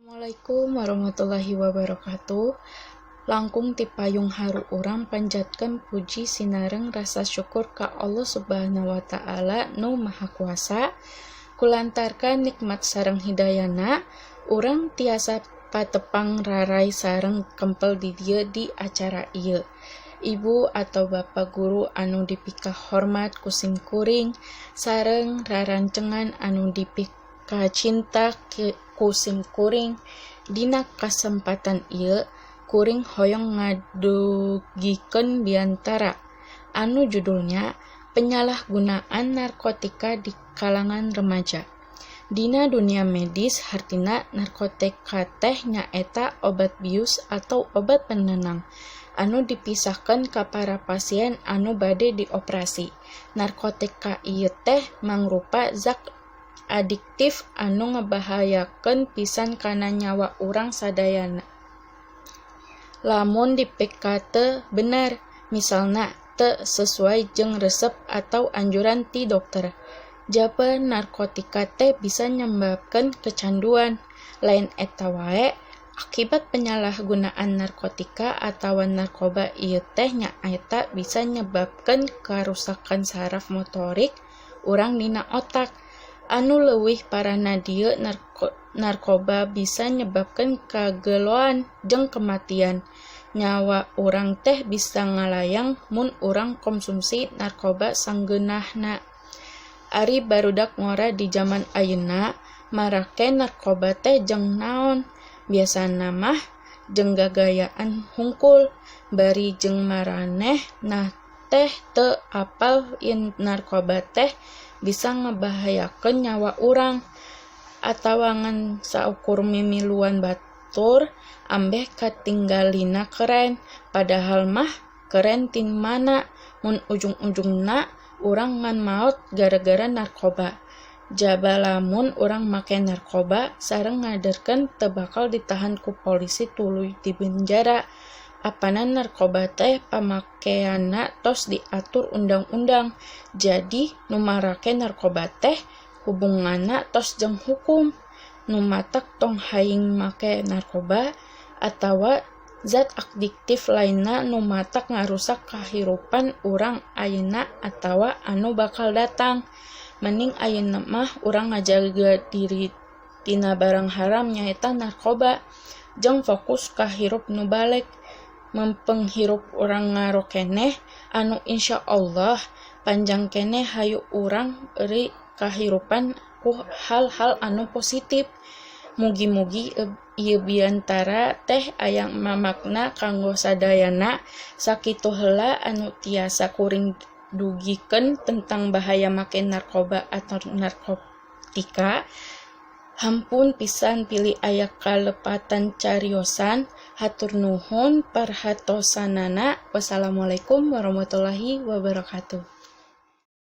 Assalamualaikum warahmatullahi wabarakatuh. Langkung ti payung haru urang panjatkeun puji sinareng rasa syukur ka Allah Subhanahu wa Ta'ala nu Maha Kuasa, kulantarkan nikmat sareng hidayahna urang tiasa patepang raray sareng kempel di dieu di acara ieu. Ibu atau Bapak guru anu dipikahormat ku simkuring sareng rarancengan anu dipikacinta ku simkuring, dina kasempatan ieu kuring hoyong ngadugikeun biantara anu judulna Penyalahgunaan Narkotika di Kalangan Remaja. Dina dunia medis hartina narkotika teh nyaeta obat bius atau obat penenang anu dipisahkeun ka para pasien anu bade dioperasi. Narkotika ieu teh mangrupa zat adiktif anu ngabahayakeun pisan kana nyawa urang sadayana lamun dipake teu bener, misalna teu sesuai jeung resep atau anjuran ti dokter. Jaba narkotika teh bisa nyebabkeun kecanduan. Lain eta wae, akibat penyalahgunaan narkotika atawa narkoba ieu teh nyaeta bisa nyebabkeun karusakan saraf motorik urang dina otak. Anu leuwih parahna dieu, narkoba bisa nyebabkeun kageloan jeung kematian. Nyawa urang teh bisa ngalayang mun urang konsumsi narkoba sanggeunahna. Ari barudak ngora di jaman ayeuna marake narkoba teh jang naon? Biasana mah jeung gagayaan hungkul, bari jeung maranehna teh teu apal yen narkoba teh bisa ngabahayakeun nyawa urang, atawa ngan saukur mimiluan batur ambeh katinggalina keren, padahal mah keren ti mana mun ujung-ujungna urang ngan maot gara-gara narkoba. Jaba lamun urang make narkoba sareng ngaderkeun teu bakal ditahan ku polisi tuluy dipenjara. Apanan narkoba teh pamakeanna tos diatur undang-undang, jadi nu marake narkoba teh hubunganna tos jeung hukum. Nu matak tong haing make narkoba atawa zat adiktif lainna nu matak ngarusak kahirupan urang ayeuna atawa anu bakal datang. Mending ayeuna mah urang ngajaga diri tina barang haram nyaeta narkoba jeung fokus ka hirup nu baleg, mempeng hirup urang ngarokeneh anu insyaallah panjang keneh. Hayu urang euri kahirupan ku hal-hal anu positif. Mugi-mugi ieu biantara teh aya mamakna kanggo sadayana. Sakitu heula anu tiasa kuring dugikeun tentang bahaya make narkoba atau narkotika. Hampun pisan bilih aya kalepatan cariosan. Hatur nuhun perhatosanana. Wassalamualaikum warahmatullahi wabarakatuh.